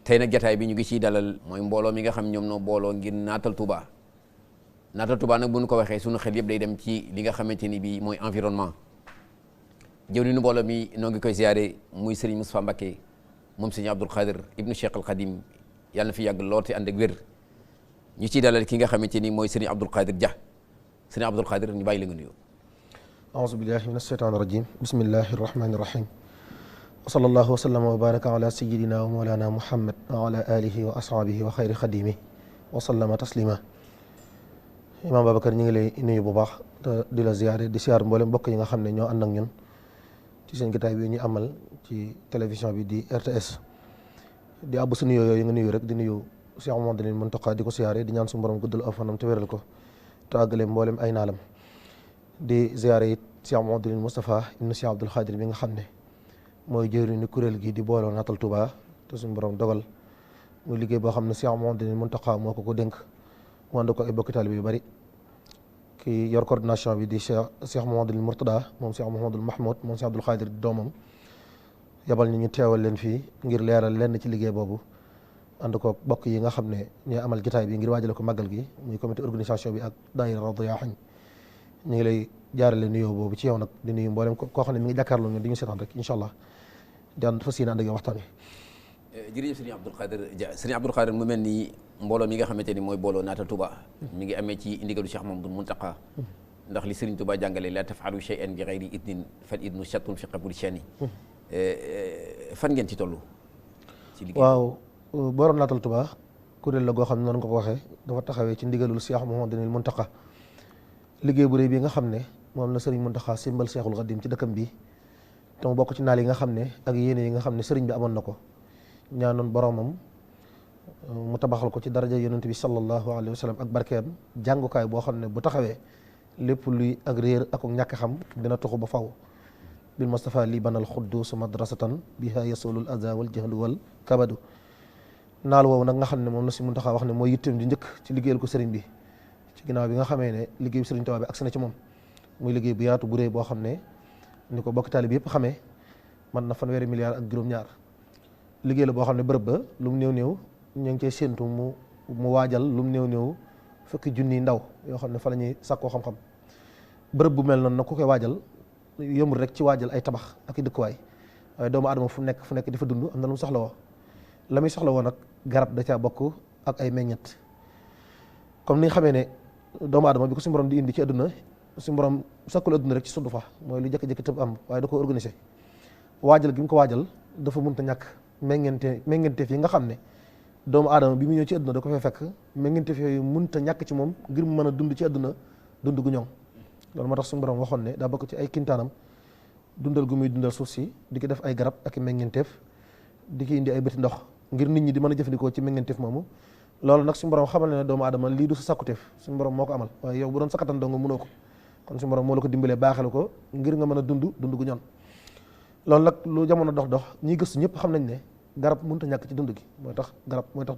tey nag jataay bi ñu ngi ciy dalal mooy mbooloo mi nga xam ñoom noo booloo ngir naatal Touba nag bu ñu ko waxee sunu xel yëpp day dem ci li nga xamante ni bii mooy environnement jëwriñu mbooloo mi noo ngi koy ziare muy Serigne Moustapha Mbacké moom Serigne Abdoul Khadir ibnu Cheikh al Khadim yàlla na fi yàgg lool te ànd ak wér ñu ciy dalal ki nga xamante ni mooy Serigne Abdoul Khadir Dia Serigne Abdoul Khadir ñu bàyyi la nga nuyoo. aouzu billahi min asheytaan irajim bismillahi irrahmani irrahim wa sallallahu wa sallama wa baraka ala sayidina wa mawlana muhammad wa ala alihi wa ashaabihi wa xayri xadimi wa sallama taslima. Imaam Babacar ñu ngi lay nuyu bu baax te di la ziyaare di siyaar mboolem mbokk yi nga xam ne ñoo ànd ak ñun ci seen gitaay bi ñu amal ci télévision bi di RTS di àbb su nuyoo yooyu nga nuyu rek di nuyu Cheikh Mouhamadoul Mountakha di ko siyaare di ñaan suñu borom guddal aw fanam te wéral ko te àggale mboolem ay naalam di ziyaare it Cheikh Mouhamadoul Moustapha ibnu Cheikh Abdoul Khadir bi nga xam ne mooy jëwriñu kuréel gi di booloo naatal Touba te suñu borom dogal muy liggéey boo xam ne Cheikh Mouhamadoul Mountakha moo ko dénk mu ànd ko ay bokki taalibe yu bari ki yor coordination bi di Cheikh Mouhamadoul Mourtada moom Cheikh Mouhamadoul Mahmoud moom Cheikh Abdoul Khadir di doomam yabal ñu teewal leen fii ngir leeral lenn ci liggéey boobu ànd ko bokk yi nga xam ne ñooy amal jotaay bi ngir waajale ko màggal gi muy comité organisation bi ak daayira Rawdu Rayaahiin ñu ngi lay jaarale nuyoo boobu ci yow nag di nuyu mboolem koo xam ne mi ngi jàkkaarloo ñun di ñu seetaan rek incha allah di ànd fas yéene ànd ak yow waxtaan wi. jërëjëf Serigne Abdoul Khadir Dia Serigne Abdoul Khadir mu mel ni mbooloo mi nga xamante ni mooy booloo naatal Touba mi ngi amee ci ndigalu Cheikh Mouhamadoul Mountakha ndax li Serigne Touba jàngale la taf'alu shay'an bi ghayri idnin fal idnu shattun fi qabuli shani fan ngeen ci toll ci liggéey. waaw booloo naatal Touba kuréel la goo xam ne noonu nga ko waxee dafa taxawee ci ndigalul Cheikh Mouhamadoul Mountakha liggéey bu rëy bi nga xam ne moom la Serigne Mountakha simbal Cheikhul Khadim ci dëkkam bi te mu bokk ci naal yi nga xam ne ak yéene yi nga xam ne Serigne bi amoon na ko ñaanoon boromam mu tabaxal ko ci daraja yonent bi sallallahu alayhi wa sallam ak barkeem jàngukaay boo xam ne bu taxawee lépp luy ak réer ak ñàkk xam dina toxu ba faw bil Mustafa li banal xuddus madrasatan biha yasulul aza wal jahlu wal kabadu naal woowu nag nga xam ne moom la si Muntaxa wax ne mooy yitteem di njëkk ci liggéeyal ko sëriñ bi ci ginnaaw bi nga xamee ne liggéeyu sëriñ Tuubaa bi agsi na ci moom muy liggéey bu yaatu bu réy boo xam ne ni ko bokk taalib yëpp xamee man na fanweeri milliards ak juróom-ñaar liggéey la boo xam ne bërëb ba lu mu néew néew ñu ngi cey séentu mu waajal lu mu néew néew fukki junniy ndaw yoo xam ne fa la ñuy sàkkoo xam-xam bërëb bu mel noonu nag ku koy waajal yëmul rek ci waajal ay tabax ak i dëkkuwaay waaye doomu aadama fu nekk di fa dund am na lu mu soxla woo la muy soxla woo nag garab da caa bokk ak ay meññet comme ni nga xamee ne doomu aadama bi ko suñu borom di indi ci àdduna suñu borom sakkul àdduna rek ci suddu fa mooy lu jékki-jékki tëb am waaye da ko organisé waajal gi mu ko waajal dafa mënta ñàkk meññenteef yi nga xam ne doomu aadama bi mu ñëw ci àdduna da ko fay fekk meññenteef yooyu mënta ñàkk ci moom ngir mu mën a dund ci àdduna dund gu ñoŋ loolu moo tax suñu borom waxoon ne daa bokk ci ay kintaanam dundal gu muy dundal suuf si di ko def ay garab ak i meññenteef di ko indi ay bëti ndox ngir nit ñi di mën a jëfandikoo ci meññenteef moomu loolu nag suñu borom xamal ne doomu aadama lii du sa sakkuteef suñu borom moo ko amal waaye yow bu doon sakkatan dong mënoo ko kon suñu borom moo la ko dimbalee baaxelu ko ngir nga mën a dund gu ñoŋ loolu nag lu jamono dox ñiy gëstu ñëpp xam nañ ne garab mënut a ñàkk ci dund gi mooy tax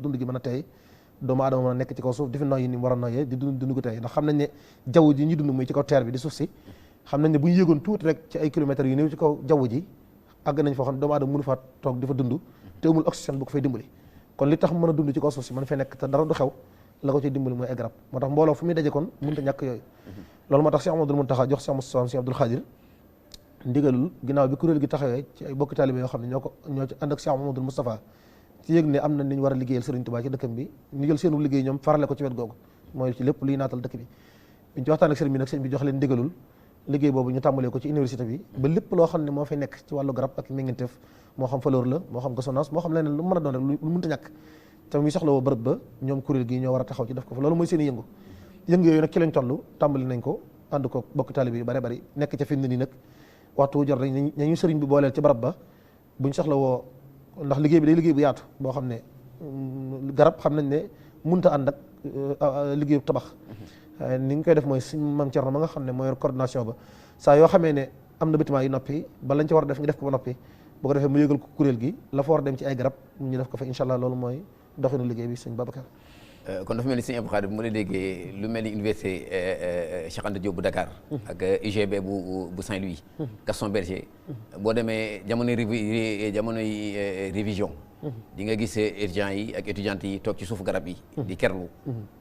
dund gi mën a tey doomu aadama mën a nekk ci kaw suuf di fi noyyi ni mu war a noyyee di dund gu tey ndax xam nañ ne jaww ji ñuy dund muy ci kaw terre bi di suuf si xam nañ ne bu ñu yéegoon tuuti rek ci ay kilomètres yu néew ci kaw jaww ji àgg nañ foo xam ne doomu aadama mënu faa toog di fa dund te amul oxygène bu ko fay dimbali kon li tax mën a dund ci kaw suuf si mën fay nekk te dara du xew la ko ciy dimbali mooy ay garab moo tax mbooloo fu muy daje kon mënut a ñàkk yooyu loolu moo tax Cheikh Mouhamadoul Mountakha jox Cheikh Moustapha Cheikh Abdoul Khadir ndigalul ginnaaw bi kuréel gi taxawee ci ay bokki taalibe yoo xam ne ñoo ci ànd ak Cheikh Mouhamadoul Moustapha ci yëg ne am na ni ñu war a liggéeyal Serigne Touba ci dëkkam bi ñu jël seenu liggéey ñoom farale ko ci wet googu mooy ci lépp luy naatal dëkk bi biñ ci waxtaan ak sëriñ bi nag sëriñ bi jox leen ndigalul liggéey boobu ñu tàmbalee ko ci université bi ba lépp loo xam ne moo fay nekk ci wàllu garab ak meññeenteef moo xam fleur la moo xam gosonance moo xam leneen lu mën a doon rek lu mënta ñàkk te muy soxla woo bërëb ba ñoom kuréel gi ñoo war a taxaw ci def ko fa loolu mooy seen i yëngu yooyu nag ci lañ toll tàmbali nañ ko ànd ko bokk taalibe yu bari nekk ca fi mu ne nii nag waxtu jot rek ñu sëriñ bi booleel ci barab ba buñ soxla woo ndax liggéey bi day liggéey bu yaatu boo xam ne garab xam nañ ne mënta ànd ak liggéeyu tabax ni nga koy def mooy suñ Maam Cerno ma nga xam ne mooy yor coordination ba saa yoo xamee ne am na bâtiment yu noppi ba lañ ci war a def ñu def ko ba noppi boo ko defee mu yëgal ko kuréel gi la fa war a dem ci ay garab ñu def ko fa incha allah loolu mooy doxinu liggéey bi sëñ Babacar. kon dafa mel ni sëñ Abdou Khadir bu ma la déggee lu mel ni université Cheikh Anta Diop bu Dakar ak UGB bu Saint-Louis Gaston Berger boo demee jamonoy révision di nga gis étudiants yi ak étudiantes yi toog ci suuf garab yi di kerlu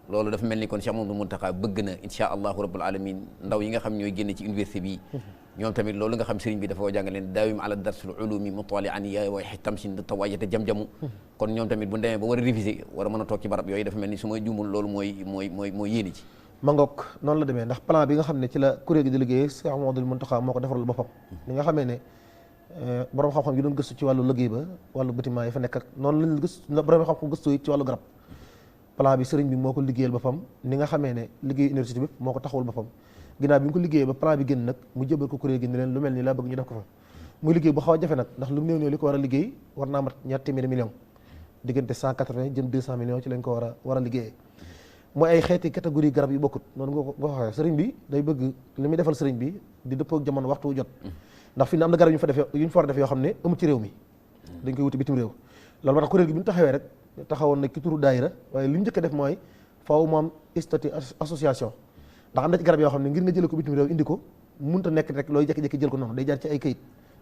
loolu dafa mel ni kon Cheikh Mamadou Mountakha bëgg na insha allahu rabbul alamin ndaw yi nga xam ñooy génne ci université bi ñoom tamit loolu nga xam sëriñ bi dafa jàngal leen daawim ala darsul ulumi mutalian ya way tamsin tawayata jam-jamu kon ñoom tamit bu demee ba war a réviser war a mën a toog ci barab yooyu dafa mel ni su ma juumul loolu mooy yéene ci mangook noonu la demee ndax plan bi nga xam ne ci la kuréel gi di liggéey Cheikh Mamadou Mountakha moo ko defaral boppam li nga xamee ne borom xam-xam yi doon gëstu ci wàllu liggéey ba wàllu bâtiment yi fa nekk ak noonu lañ gëstu borom xam-xam gëstu yi ci wàllu garab plan bi sëriñ bi moo ko liggéeyal boppam ni nga xamee ne liggéey université bi moo ko taxawul boppam ginnaaw bi ñu ko liggéeyee ba plan bi génn nag mu jëbal ko kuréel gi ne leen lu mel ni laa bëgg ñu def ko fa muy liggéey bu xaw a jafe nag ndax lu mu néew néew li ko war a liggéey war naa mat ñaar téeméeri millions diggante 180 jëm 200 millions ci lañ ko war a liggéeyee mooy ay xeeti catégorie garab yu bokkut noonu nga ko waxee sëriñ bi day bëgg li muy defal sëriñ bi di dëppoo ak jamono waxtu jot ndax fi ne am na garab yu ñu fa war a def yoo xam ne amul ci réew mi dañ koy wuti bitim réew loolu moo tax kuréel gi bi ñu taxawee rek taxawoon nag ci turu daayira waaye li ñu njëkk a def mooy faaw mu am statut association ndax am na ci garab yoo xam ne ngir nga jële ko bitim réew indi ko mënut a nekk rek looy jékki-jékki jël ko noonu day jaar ci ay kayit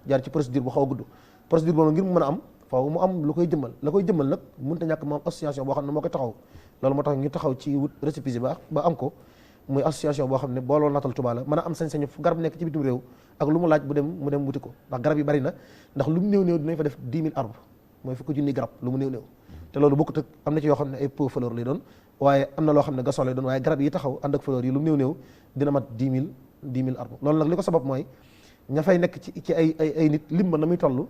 jaar ci procédure bu xaw a gudd procédure boobu ngir mu mën a am faaw mu am lu koy jëmmal la koy jëmmal nag mënut a ñàkk mu am association boo xam ne moo koy taxaw loolu moo tax ñu taxaw ci wut récépissé ba am ko muy association boo xam ne booloo Naatal Touba la mën a am sañ-sañu fu garab nekk ci bitim réew ak lu mu laaj mu dem wuti ko ndax garab yi bari na ndax lu mu néew dinañ fa def 10 000 arbres mooy fukki junni garab lu mu néew te loolu bokkut ak am na ci yoo xam ne ay pot fleur lay doon waaye am na loo xam ne gazon lay doon waaye garab yi taxaw ànd ak fleur yi lu mu néew dina mat 10 000 arbres loolu nag li ko sabab mooy ña fay nekk ci ay nit lim ba na muy toll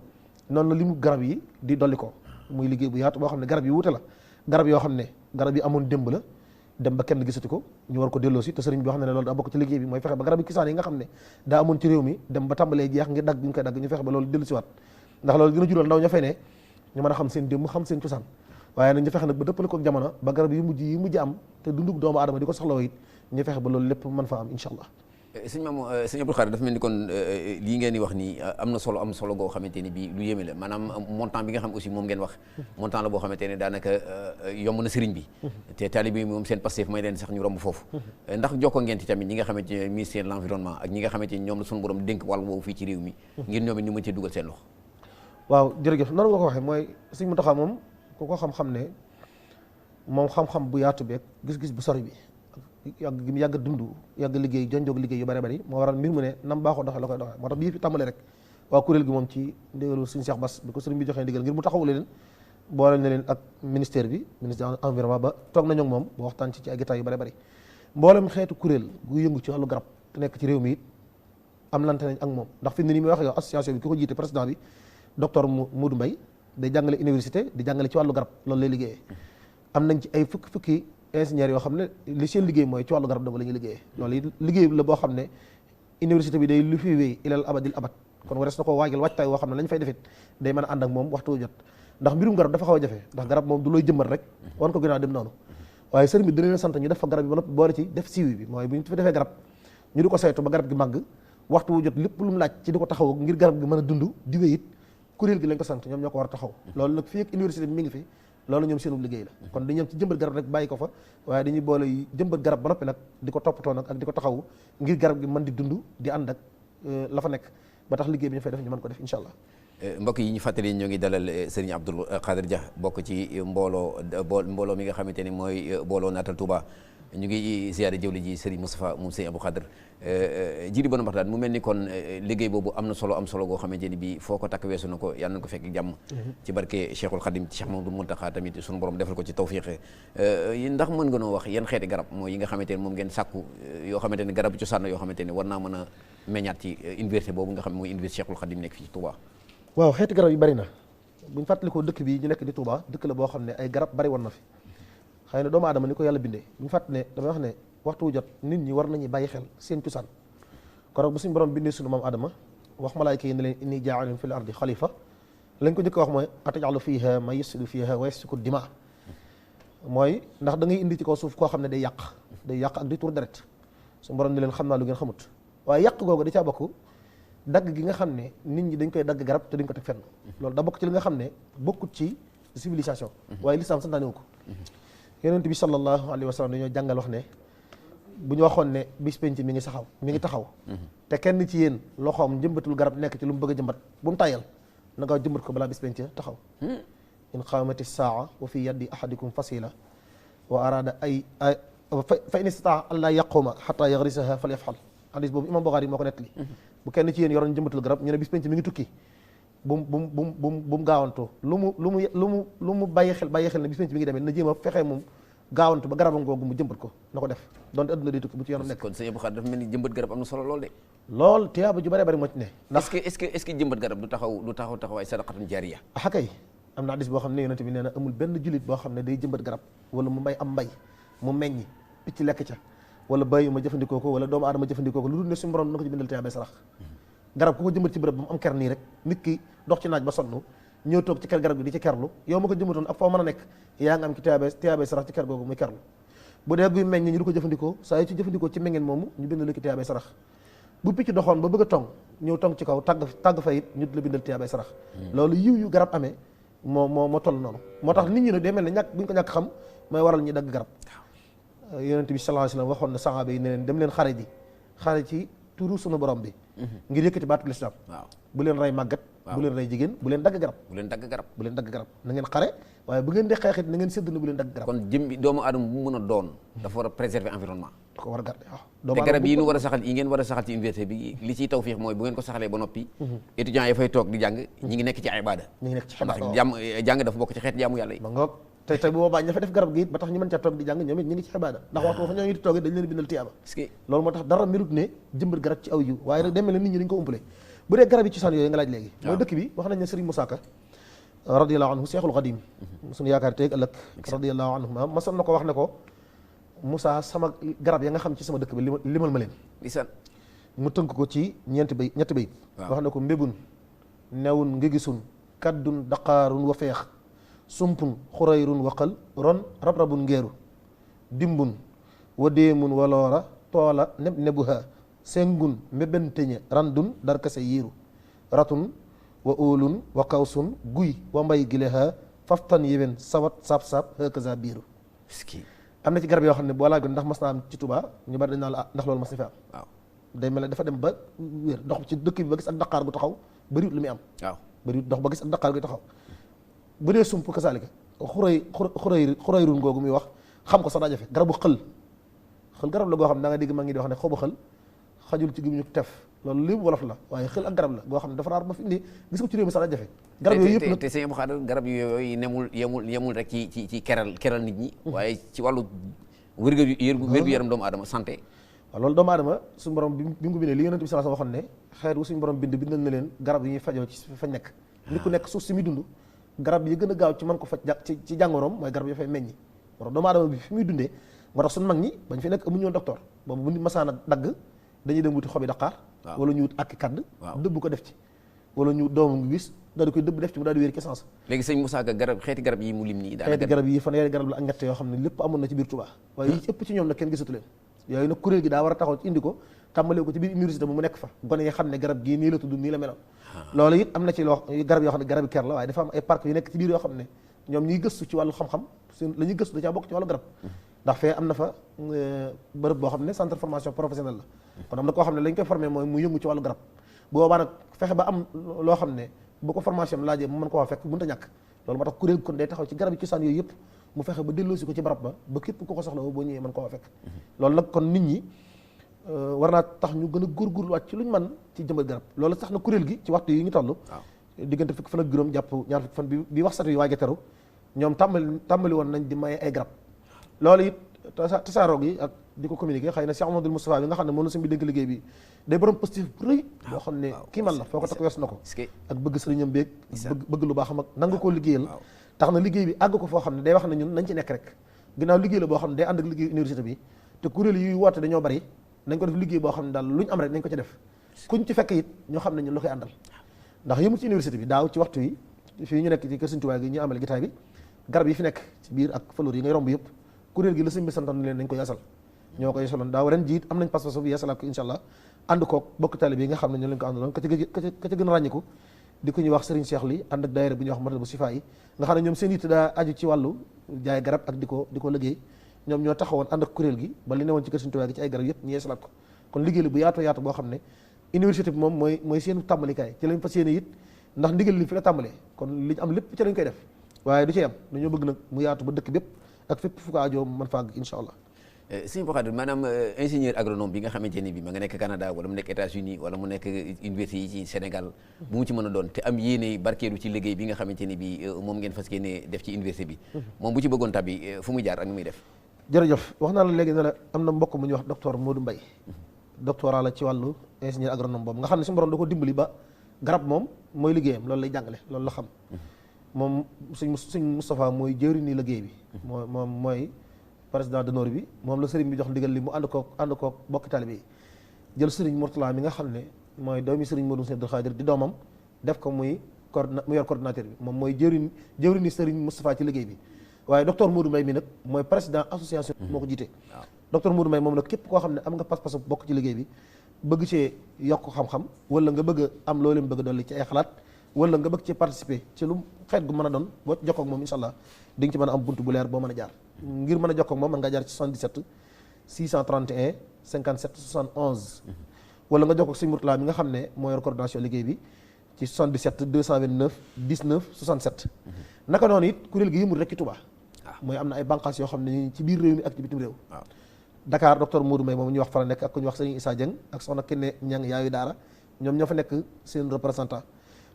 noonu la limu garab yi di dolli ko muy liggéey bu yaatu boo xam ne garab yi wuute la garab yoo xam ne garab yi amoon démb la dem ba kenn gisati ko ñu war ko delloo si te sëriñ bi wax na ne loolu daa bokk ci liggéey bi mooy fexe ba garab yi kisaan yi nga xam ne daa amoon ci réew mi dem ba tàmbalee jeex ngir dagg ñu koy dagg ñu fexe ba loolu dellu si waat ndax loolu dina jural ndaw ña fay ne ñu mën a xam seen démb xam seen cosaan waaye nag ñu fexe nag ba dëppale ko ak jamono ba garab yi mujj am te dundug doomu aadama di ko soxla it ñu fexe ba loolu lépp mën fa am incha allah sëñ Abdou Khadre dafa mel ni kon lii ngeen di wax nii am na solo goo xamante ni bii lu yéeme la maanaam montant bi nga xam aussi moom ngeen wax montant la boo xamante ne daanaka yomb na sëriñ bi te taalibe yi moom seen Pastef may leen sax ñu romb foofu ndax jokkoo ngeen ci tamit ñi nga xamante ne ministère de l'environnement ak ñi nga xamante ni ñoom la suñu borom dénk wàll boobu fii ci réew mi ngir ñoom it ñu mën cee dugal seen loxo waaw jërëjëf noonu nga ko waxee mooy sëñ Mountakha moom ku ko xam-xam ne moom xam-xam bu yaatu beeg gis-gis bu sori bi yàgg dund yàgg liggéey jonjoog liggéey yu bari moo waral mbir mu ne nam baaxoo doxee la koy doxee moo tax bii fi tàmbale rek waa kuréel gi moom ci ndigalu suñu Cheikh Bass bi ko sëriñ bi joxee ndigal ngir mu taxawu leen boole na leen ak ministère bi ministère de l'environnement ba toog nañu ak moom ba waxtaan ci ay gitaay yu bari mboolem xeetu kuréel gu yëngu ci wàllu garab te nekk ci réew mi it am lante nañ ak moom ndax fi mu ne nii muy wax yow association bi ki ko jiite président bi docteur Modou Mbaye day jàngale université di jàngale ci wàllu garab loolu lay liggéeyee am nañ ci ay fukki ingénieurs yoo xam ne li seen liggéey mooy ci wàllu garab dama la ñuy liggéeyee loolu it liggéey la boo xam ne université bi day lu fi wéy ilal abadil abad kon warees na ko waajal waajtaay woo xam ne lañ fay defit day mën a ànd ak moom waxtu jot ndax mbirum garab dafa xaw a jafe ndax garab moom du looy jëmbat rek wan ko gënaaw dem noonu waaye sëriñ bi dina leen sant ñu def fa garab yi ba noppi boole ci def siiwi bi mooy bu ñu fa defee garab ñu di ko saytu ba garab gi màgg waxtu wu jot lépp lu mu laaj ci di ko taxaw ngir garab gi mën a dund di wéy it kuréel gi lañ ko sant ñoom ñoo ko war a taxaw loolu nag fii ak université bi mi ngi fi loolu ñoom seenu liggéey la kon dañu yem ci jëmbat garab rek bàyyi ko fa waaye dañuy boole jëmbat garab ba noppi nag di ko toppatoo nag ak di ko taxaw ngir garab gi mën di dund di ànd ak la fa nekk ba tax liggéey bi ñu fay def ñu mën ko def incha allah mbokk yi ñu fàttali ñoo ngi dalal Serigne Abdou Khadre Dia bokk ci mbooloo mi nga xamante ni mooy booloo Naatal Touba ñu ngi ziyaare jëwli ji Serigne Moustapha moom Serigne Abdou Khadre jiri bon waxtaan mu mel ni kon liggéey boobu am solo goo xamante ni bi foo ko takk weesu na ko yàlla na ko fekk jàmm ci barke Cheikhul Khadim ci Cheikh Mamadou Mountakha tamit suñu borom defal ko ci tawfiq ndax mën nga noo wax yan xeeti garab mooy yi nga xamante ni moom ngeen sàkku yoo xamante ni garab cosaan yoo xamante ni war naa mën a meññaat ci université boobu nga xam ne mooy université Cheikhul Khadim nekk fii ci Touba waaw xeeti garab yi bari na buñ fàttalikoo dëkk bi ñu nekk di Touba dëkk la boo xam ne ay garab bari woon na fi xëy na doomu aadama ni ko yàlla bindee buñ fàtt ne damay wax ne waxtu wu jot nit ñi war nañu bàyyi xel seen cosaan kon bu suñu borom bindee suñu maam Adama wax malaayka yi ne leen inni jaa'ilun fil ardi xalifa lañ ko njëkk wax mooy ataj'alu fiha man yufsidu fiha wa yasfiku dima mooy ndax da ngay indi ci kaw suuf koo xam ne day yàq ak di tur deret suñu borom ne leen xam naa lu ngeen xamut waaye yàq googu da caa bokk dagg gi nga xam ne nit ñi dañ koy dagg garab te duñ ko teg fenn loolu da bokk ci li nga xam ne bokkut ci civilisation waaye lislaam santaane wu ko yonent bi sallallahu alayhi wa sallam dañoo jàngal wax ne bu ñu waxoon ne bis penc mi ngi taxaw te kenn ci yéen loxoom jëmbatul garab nekk ci lu mu bëgg a jëmbat bu mu tàyyal na nga jëmbat ko balaa bis penc taxaw in qaamati saa wa fi yaddi ahadikum fasila wa arada fa in istataa an laa yaquma xata yagrisaha fal yafxal hadis boobu imam Buxaari moo ko nettali bu kenn ci yéen yoroon jëmbatal garab ñu ne bis penc mi ngi tukki bu mu gaawantoo lu mu bàyyi xel ne bis penc mi ngi demee na jéem a fexe moom gaawantu ba garabam googu mu jëmbat ko na ko def donte adduna day tukki bu ci yoonam nekk. kon sëñ Abdou Khadre dafa mel ni jëmbat garab am na solo lool de. lool tiyaaba ju bëree bëri moo ci ne. ndax est-ce que jëmbat garab du taxawaay sadaqatun jaariya. kay am na hadis boo xam ne yonent bi nee na amul benn jullit boo xam ne day jëmbat garab wala mu mbay am mbay mu meññi picc lekk ca wala bàyyi ma jëfandikoo ko wala doomu aadama jëfandikoo ko lu dul ne suñu borom na ko ci bindal tiyaabay sarax garab ku ko jëmbat ci bërëb ba mu am ker nii rek nit ki dox ci naaj ba sonn ñëw toog ci ker garab gi di ci kerlu yow ma ko jëmbatoon ak foo mën a nekk yaa ngi am ci tiyaabay sarax ci ker googu muy kerlu bu dee guy meññ ñu di ko jëfandikoo saa yu ci jëfandikoo ci meññeen moomu ñu bindal la ki tiyaabay sarax bu picc doxoon ba bëgg a tong ñëw tong ci kaw tàgg fa it ñu di la bindal tiyaabay sarax loolu yiw yu garab amee moo toll noonu moo tax nit ñi nag day mel ne ñàkk bu ñu ko ñàkk xam mooy waral ñi dagg garab yonent bi sallallahu alayhi wasallam waxoon na sahaaba yi ne leen dem leen xare ci turu sunu borom bi ngir yëkkati baatul islam bu leen rey màggat bu leen rey jigéen bu leen dagg garab na ngeen xare waaye bu ngeen di xeexit na ngeen sédd na bu leen dagg garab kon jëmbi doomu aadama bu mën a doon dafa war a préserver environnement da ko war a garder te garab yi nu war a saxal yi ngeen war a saxal ci université bi li ciy tawfiix mooy bu ngeen ko saxalee ba noppi étudiants yi fay toog di jàng ñi ngi nekk ci ibada ndax jàng dafa bokk ci xeet jaamu yàlla yi tey bu boobaa ña fa def garab gi it ba tax ñu mën caa toog di jàng ñoom it ñu ngi ci xibaada ndax waxtu fa ñoo ngi toogee dañ leen bindal tiyaaba loolu moo tax dara melut ne jëmbat garab ci aw yiw waaye nag demee ne nit ñi dañ ko umpale bu dee garab yi cosaan yooyu nga laaj léegi mooy dëkk bi wax nañ ne Serigne Moussa Ka radiyallahu anhu Cheikhul Khadim suñu yaakaar teeg ëllëg radiyallahu anhu ma masoon na ko wax ne ko Moussa sama garab ya nga xam ci sama dëkk bi limal ma leen mu tënk ko ci ñetti bayit wax ne ko mbébun newun nga gisun kaddun daqaarun wa feex sumpun xurayrun waqal ron rab-rabun ngeeru dimbun wa déemun waloora toola neb nebuha sengun mbebenteñe randun darkase yiiru ratun wa óolun wa kawsun guy wa mbay gileha faftan yewen sawat sab-sab hakaza biiru am na ci garab yoo xam ne boo laajoon ndax mas naa am ci Touba ñu bari dañ naa la ndax loolu mas na fi am waaw day mel ne dafa dem ba wér dox ci dëkk bi ba gis ak daqaar gu taxaw bëriwut lu muy am waaw bëriwut dox ba gis ak daqaar gu taxaw bu dee sump kasaalika xurayrun googu muy wax xam ko sax daa jafe garabu xël garab la goo xam ne da nga dégg maa ngi di wax ne xobu xël xajul ci gémmiñu tef loolu lépp wolof la waaye xël ak garab la goo xam ne dafa raar ba fi indi gis ko ci réew mi sax daa jafe garab yooyu yëpp nag te sëñ Abdou Khadre garab yooyu yemul rek ci keral nit ñi waaye ci wàllu wér gu yaram doomu aadama santé waaw loolu doomu aadama suñu borom bi mu ko bindee li yonent bi sallallahu alayhi wasallam waxoon ne xeet wu suñu borom bindal na leen garab yi ñuy fajoo ci fañ nekk nit ku nekk suuf si muy dund garab yi gën a gaaw ci mën ko faj ci jàngoroom mooy garab yi fay meññi moo tax doomu aadama bi fi muy dundee moo tax suñu mag ñi bañ fi nekk amuñu woon docteur boobu bu nit masaan a dagg dañuy dem wuti xobi daqaar wala ñu wut akki kadd dëbb ko def ci wala ñu doomu ngi wis daal di koy dëbb def ci mu daal di wéer ci sens léegi sëñ Moussa Ka xeeti garab yi mu lim nii xeeti garab yi fanweeri garab la ak ñett yoo xam ne lépp amoon na ci biir Touba waaye yi ci ëpp ci ñoom nag kenn gisatu leen yooyu nag kuréel gi daa war a taxaw ci indi ko tàmbalee ko ci biir université bu mu nekk fa gone yi xam ne garab gii nii la tudd nii la meloon loolu it am na ci loo garab yoo xam ne garabi ker la waaye dafa am ay parc yu nekk ci biir yoo xam ne ñoom ñuy gëstu ci wàllu xam-xam la ñuy gëstu da caa bokk ci wàllu garab ndax fee am na fa bërëb boo xam ne centre formation professionnelle la kon am na koo xam ne lañ koy formé mooy mu yëngu ci wàllu garab bu boobaa nag fexe ba am loo xam ne bu ko formation am laajee mu mën ko waa fekk mënut a ñàkk loolu moo tax kuréel kon day taxaw ci garab yi cosaan yooyu yëpp mu fexe ba delloosi ko ci barab ba képp ku ko soxla boo ñëwee mën ko waa fekk loolu nag kon nit ñi war naa tax ñu gën a góorgóorluwaat ci luñ mën ci jëmbat garab loolu sax na kuréel gi ci waxtu yi ñu toll diggante fukki fan ak juróom jàpp ñaar fukki fan bi wax satu yi waaj a teru ñoom tàmbali woon nañ di maye ay garab loolu it tasaaroo gi ak di ko communiquer xëy na Cheikh Amadou Moustapha bi nga xam ne moom la suñu bi dénk liggéey bi day borom positif bu rëy boo xam ne kii man la foo ko takk wees na ko ak bëgg sëriñam beeg bëgg lu baaxam ak nanga koo liggéeyal tax na liggéey bi àgg ko foo xam ne day wax ne ñun nañ ci nekk rek ginnaaw liggéey la boo xam ne day ànd ak liggéey université bi te kuréel yuy woote dañoo bari nañ ko def liggéey boo xam ne daal lu ñu am rek nañ ko ci def kuñ ci fekk it ñoo xam ne ñun la koy àndal ndax yëmul ci université bi daaw ci waxtu yi fii ñu nekk ci kër Sëriñ Tuubaa gi ñu amal gitaay bi garab yi fi nekk ci biir ak fleur yi ngay romb yëpp kuréel gi la sëñ bi santoon leen nañ ko yeesal ñoo ko yeesaloon daaw ren jiit am nañ pas-pas bu yeesalaat ko insha allah ànd koog bokk taalibe yi nga xam ne ñoo leen ko àndaloon ka ca gën a ràññiku di ko ñuy wax Serigne Cheikh li ànd ak daayira bu ñuy wax matal bu sifa yi nga xam ne ñoom seen yitte daa aju ci wàllu jaay garab ak di ko liggéey ñoom ñoo taxawoon ànd ak kuréel gi ba li newoon ci kër Sëriñ Tuubaa gi ci ay garab yëpp ñu yeesalaat ko kon liggéey la bu yaatu boo xam ne université bi moom mooy seen tàmbalikaay ci lañ fas yéene it ndax ndigal li fi la tàmbalee kon li ñu am lépp ci lañ koy def waaye du ci am dañoo bëgg nag mu yaatu ba dëkk bépp ak fépp fu ko aajoo mën faa àgg incha allah. sëñ Abdou Khadre maanaam ingénieur agronome bi nga xamante ni bi ma nga nekk Canada wala mu nekk États-Unis wala mu nekk université yi ci Sénégal bu mu ci mën a doon te am yéene barkeelu ci liggéey bi nga xamante ni bi moom ngeen fas yéene def ci université bi moom bu ci bëggoon tabbi fu muy jaar ak ni muy def. jërëjëf wax naa la léegi ne la am na mbokk mu ñuy wax docteur Modou Mbaye doctorat la ci wàllu ingénieur agronome boobu nga xam ne suñu borom da ko dimbali ba garab moom mooy liggéeyam loolu lay jàngale loolu la xam moom suñ Moustapha mooy jëwriñu liggéey bi moom mooy président d'honneur bi moom la sëriñ bi jox ndigal li mu ànd kook bokki taalibe yi jël sëriñ Mourtala mi nga xam ne mooy doomi sëriñ Modou Abdou Khadre di doomam def ko mu yor coordinateur bi moom mooy jëwriñu sëriñ Moustapha ci liggéey bi waaye docteur Modou Mbaye mi nag mooy président association moo ko jiite docteur Modou Mbaye moom nag képp koo xam ne am nga pas-pas bokk ci liggéey bi bëgg cee yokk xam-xam wala nga bëgg am loolu leen bëgg dolli ci ay xalaat wala nga bëgg ci participer ci lu xeet gu mën a doon boo jokkoo ak moom incha allah di nga ci mën a am buntu bu leer boo mën a jaar ngir mën a jokkoo ak moom mën ngaa jaar ci 77 631 57 71 wala nga jokkoo ak sëñ Mourtala mi nga xam ne moo yor coordination liggéey bi ci 77 229 19 67 naka noonu it kuréel gi yëmul rek ci Touba mooy am na ay bànqaas yoo xam ne ñu ci biir réew mi ak ci bitim réew Dakar docteur Modou Mbaye moom ñu wax fa la nekk ak ku ñu wax sëriñ Issa Dieng ak soxna Kenne Ñang yaayu daara ñoom ñoo fa nekk seen représentant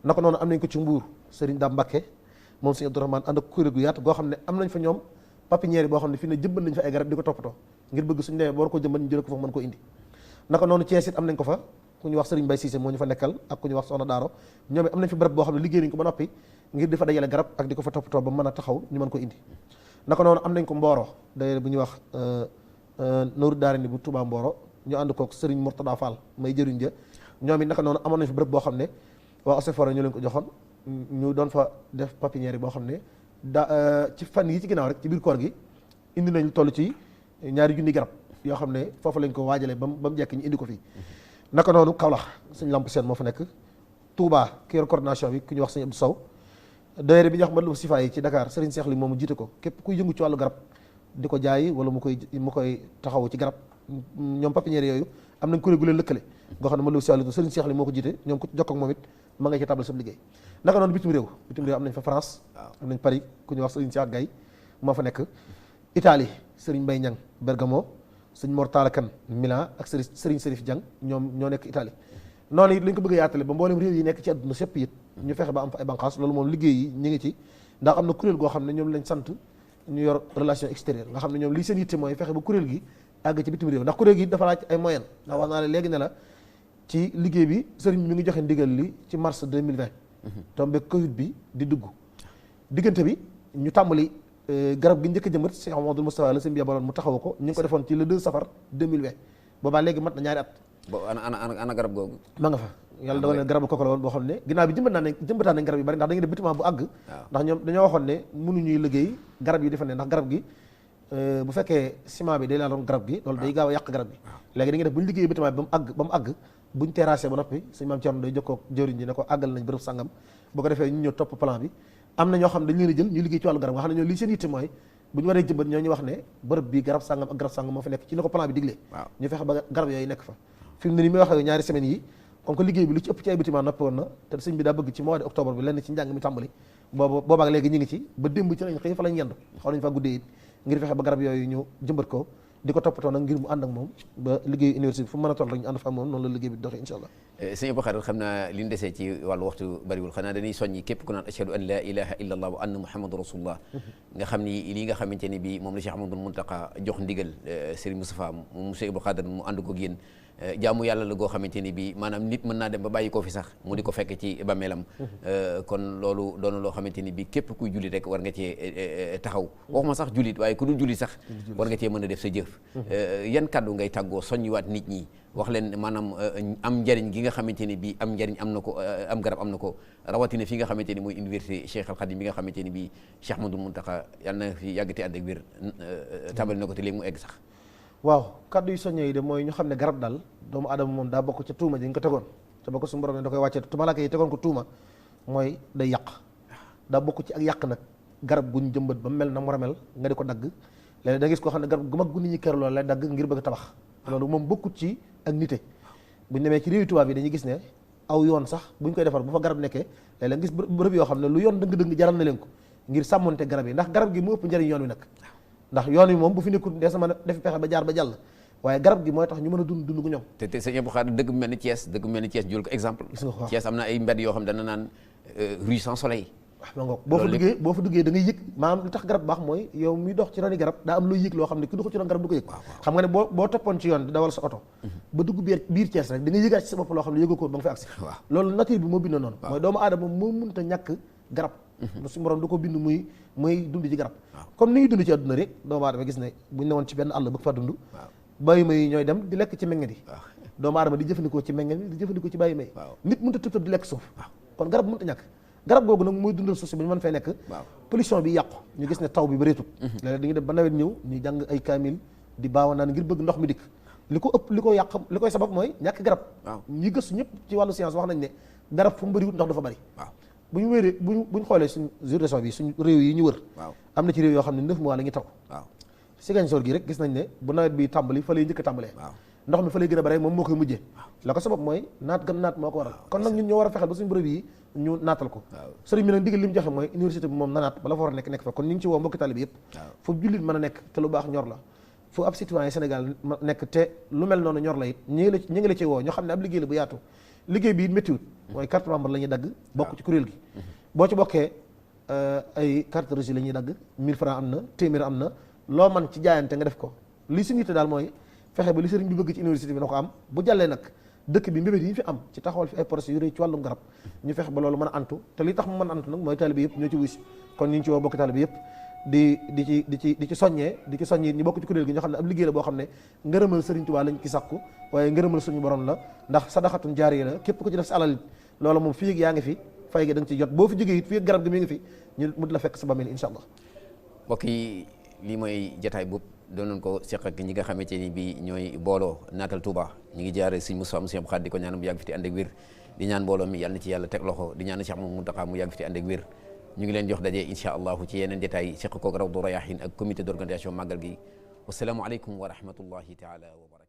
naka noonu am nañ ko ci Mbuur sëriñ Dame Mbacké moom sëriñ Abdourahmane ànd ak kuréel gu yaatu goo xam ne am nañ fa ñoom pépinière yi boo xam ne fii ne jëmbat nañ fa ay garab di ko toppatoo ngir bëgg suñu demee ba war ko jëmbat ñu jëlee ko fa mën ko indi naka noonu Thiès it am nañ ko fa ku ñu wax sëriñ Mbaye Cissé moo ñu fa nekkal ak ku ñu wax soxna Daaro ñoom it am nañ fi barab boo xam ne liggéey nañ ko ba noppi ngir di fa dajale garab ak di ko fa toppatoo ba mën a taxaw ñu mën ko indi naka noonu am nañ ko Mboro d'ailleurs bu ñuy wax Nooru Daara ni bu Touba Mboro ñu ànd kook sëriñ Mourtada Fall may jëriñ ja ñoom it naka noonu amoon nañ fi bërëb boo xam ne waa Osefora ñu leen ko joxoon ñu doon fa def pépinière yi boo xam ne ci fan yi ci ginnaaw rek ci biir koor gi indi nañ toll ci 2 junni garab yoo xam ne foofu lañ ko waajalee ba mu jekk ñu indi ko fii naka noonu Kaolack suñ lamp seen moo fa nekk Touba ki yor coordination bi ku ñu wax sëñ Abdou Sow daayira bi ñu wax Madlou Sifa yi ci Dakar Serigne Cheikh li moomu jiite ko képp kuy yëngu ci wàllu garab di ko jaay wala mu koy taxawu ci garab ñoom pépinière yooyu am nañ kuréel gu leen lëkkale goo xam ne Madlou Sifa Serigne Cheikh li moo ko jiite ñoom ku jokk ak moom it ma nga ci tabal sa liggéey naka noonu bitim réew am nañ fa France am nañ Paris ku ñu wax Serigne Cheikh Gaye moo fa nekk Italie Serigne Mbaye Niang Bergamo Serigne Mor Talla Kane Milan ak Serigne Serif Diang ñoom ñoo nekk Italie noonu it lañ ko bëgg a yaatale ba mboolem réew yi nekk ci àdduna sépp it ñu fexe ba am fa ay banqaas loolu moom liggéey yi ñu ngi ci ndax am na kuréel goo xam ne ñoom lañ sant ñu yor relation extérieure nga xam ne ñoom lii seen yitte mooy fexe ba kuréel gi àgg ci bitim réew ndax kuréel gi dafa laaj ay moyen ndax wax naa la léegi ne la ci liggéey bi sëriñ bi mi ngi joxe ndigal li ci mars 2020 tombé Covid bi di dugg diggante bi ñu tàmbali garab gi njëkk a jëmbat Cheikh Amadou Moustapha la sëñ bi yabaloon mu taxaw ko ñu ngi ko defoon ci le 2 safar 2020 boobaa léegi mat na ñaari at ana garab googu ma nga fa yàlla dogal na garabu koko la woon boo xam ne ginnaaw bi jëmbataan nañ garab yu bari ndax dañuy def bâtiment bu àgg ndax ñoom dañoo waxoon ne mënuñuy liggéey garab yi defa ne ndax garab gi bu fekkee ciment bi day laaloon garab gi loolu day gaaw a yàq garab gi léegi dañuy def bu ñu liggéey bâtiment bi ba mu àgg buñ terrassé ba noppi suñu maam Thierno day jokkoo jëriñ ji ne ko àggal nañ bërëb sàngam bu ko defee ñu ñëw topp plan bi am na ñoo xam ne dañ leen a jël ñu liggéey ci wàllu garab nga xam ne ñoo lii seen yitte mooy bu ñu waree jëmbat ñoo ñu wax ne bërëb bi garab sàngam ak garab sàngam moo fi nekk ci ne ko plan bi diglee ñu fexe ba garab yooyu nekk fa fi mu ne ni muy waxee ñaari semaines yi comme que liggéey bi lu ci ëpp ci ay bâtiment noppi woon na te sëñ bi daa bëgg ci mois de octobre bi lenn ci njàng mi tàmbali boobaak léegi ñu ngi ci ba démb ci lañ xëy fa lañ yendu xaw nañ fa guddee it ngir fexe ba garab yooyu ñu jëmbat ko di ko toppatoo nag ngir mu ànd ak moom ba liggéey université bi fu mu mën a toll rek ñu ànd fa ak moom noonu la liggéey bi doxee insha allah sëñ Abdou Khadre xam naa li ñu desee ci wàllu waxtu bariwul xanaa dañuy soññi képp ku naan ashhadu an la ilaha illa allah wa anna muhammadu rasulullah nga xam ni lii nga xamante ni bi moom la Cheikh Ahmadul Muntaqa jox ndigal Serigne Moustapha mu Cheikh Abdou Khadre mu ànd ko ak yéen jaamu yàlla la goo xamante ni bi maanaam nit mën naa dem ba bàyyi koo fi sax mu di ko fekk ci bàmmeelam kon loolu doon loo xamante ni bi képp kuy jullit rek war nga cee taxaw waxuma sax jullit waaye ku dul jullit sax war nga cee mën a def sa jëf yan kàddu ngay tàggoo soññiwaat nit ñi wax leen maanaam am njariñ gi nga xamante ni bi am njariñ am na ko am garab am na ko rawatina fi nga xamante ni mooy université Cheikh Al Khadim bi nga xamante ni bi Cheikh Ahmadou Mountakha yàlla na fi yàggati ànd ak wér tàmbali na ko te léegi mu egg sax waaw kaddu yu soññee yi de mooy ñu xam ne garab daal doomu aadama moom daa bokk ca tuuma ji nga ko tegoon te ba ko suñu borom ne da koy wàccee te malaaka yi tegoon ko tuuma mooy day yàq daa bokk ci ak yàq nag garab guñ jëmbat ba mel na mu war a mel nga di ko dagg léegi da gis koo xam ne garab gu mag gu nit ñi kër loolu lay dagg ngir bëgg a tabax loolu moom bokkut ci ak nite buñ demee ci réewi tubaab yi dañuy gis ne aw yoon sax buñ koy defar bu fa garab nekkee léeg-léeg gis bërëb yoo xam ne lu yoon dëng-dëng jaral na leen ko ngir sàmmonte garab yi ndax garab gi mu ëpp njëriñ yoon wi nag ndax yoon wi moom bu fi nekkul des na mën a def pexe ba jaar ba jàll waaye garab gi mooy tax ñu mën a dund gu ñoom. te sëñ Abdou Khadre dëgg bu mel ni Thiès jël ko exemple. gis nga ko waaw Thiès am na ay mbedd yoo xam dana naan rue sans soleil. waaw ma ngoog boo fa duggee da ngay yëg maanaam li tax garab baax mooy yow mi dox ci roni garab daa am looy yëg loo xam ne ki doxul ci ron garab du ko yëg. xam nga ne boo toppoon ci yoon di dawal sa oto ba dugg biir Thiès rek da ngay yëgaat ci sa bopp loo xam ne yëgoo ko ba nga fa agsi. loolu nature bi moo bindoo noonu. mooy doomu aadama moo mënta ñàkk garab. suñu borom du ko bind muy dund ci garab. comme ni ñuy dund ci àdduna rek doomu aadama gis ne buñ newoon ci benn àll bëgg fa dund bàyyi may ñooy dem di lekk ci meññe di doomu aadama di jëfandikoo ci meññe di jëfandikoo ci bàyyi may nit mënut a tëb di lekk suuf kon garab mënut a ñàkk garab googu nag mooy dundal suuf si ba ñu mën fay nekk pollution bi yàqu ñu gis ne taw bi bëreetut léeg-léeg dañuy dem ba nawet ñëw ñu jàng ay kaamil di baawa naan ngir bëgg ndox mi dikk li ko ëpp li ko yàq li koy sabab mooy ñàkk garab ñi gëstu ñëpp ci wàllu science wax nañ ne garab fu mu bëriwut ndox dafa bëri bu ñu wéree buñ xoolee suñ juridiction bi suñ réew yi ñu wër am na ci réew yoo xam ne 9 mois la ñuy taw Ziguinchor gi rek gis nañ ne bu nawet bi tàmbali fa lay njëkk a tàmbalee ndox mi fa lay gën a bare moom moo koy mujjee la ko sabab mooy naat gën naat moo ko waral kon nag ñun ñoo war a fexeel ba suñu bërëb yi ñu naatal ko sëriñ bi nag ndigal li mu joxe mooy université bi moom na naat bala fa war a nekk fa kon ñu ngi ci woo mbokki taalibe yëpp fu jullit mën a nekk te lu baax ñor la fu ab citoyen Sénégal nekk te lu mel noonu ñor la it ñu ngi la ci woo ñoo xam ne ab liggéey la bu yaatu liggéey bi it méttiwut mooy carte membre la ñuy dagg bokk ci kuréel gi boo ci bokkee ay carte reçu la ñuy dagg 1000 francs am na téeméer am na loo man ci jaayante nga def ko li suñu yitte daal mooy fexe ba li sëriñ bi bëgg ci université bi na ko am bu jàllee nag dëkk bi mbébét yi ñu fi am ci taxawal fi ay projets yu rëy ci wàllum garab ñu fexe ba loolu mën a antu te li tax mu mën a antu nag mooy taalibe yëpp ñoo ci wuy si kon ñu ngi ci woo bokk taalibe yëpp di ci soññee ñu bokk ci kuréel gi ñoo xam ne ab liggéey la boo xam ne ngërëmal sëriñ Tuubaa lañ ci sàkku waaye ngërëmal suñu borom la ndax sadaxatun jaariya la képp ku ci def si alal loolu moom fii ak yaa ngi fi fay gi da nga ci jot boo fi jógee it fii ak garab gi mi ngi fi ñu mu la fekk sa bameel insha allah mbokk yi lii mooy jataay boobu doonoon ko seq ak ñi nga xamante ni bi ñooy booloo naatal Touba ñu ngi jaare sëñ Moussa Moussa Khadre di ko ñaan mu yàgg fi te ànd ak wér di ñaan mbooloo mi yàlla na ci yàlla teg loxo di ñaan Cheikh Mouhamadou Mountakha mu yàgg fi te ànd ak wér ñu ngi leen jox daje insha allahu ci yeneen jataay seq koog Rawdu Rayaahin ak comité d'organisation màggal gi wasalaamu aleykum wa rahmatullahi taala wa barakatu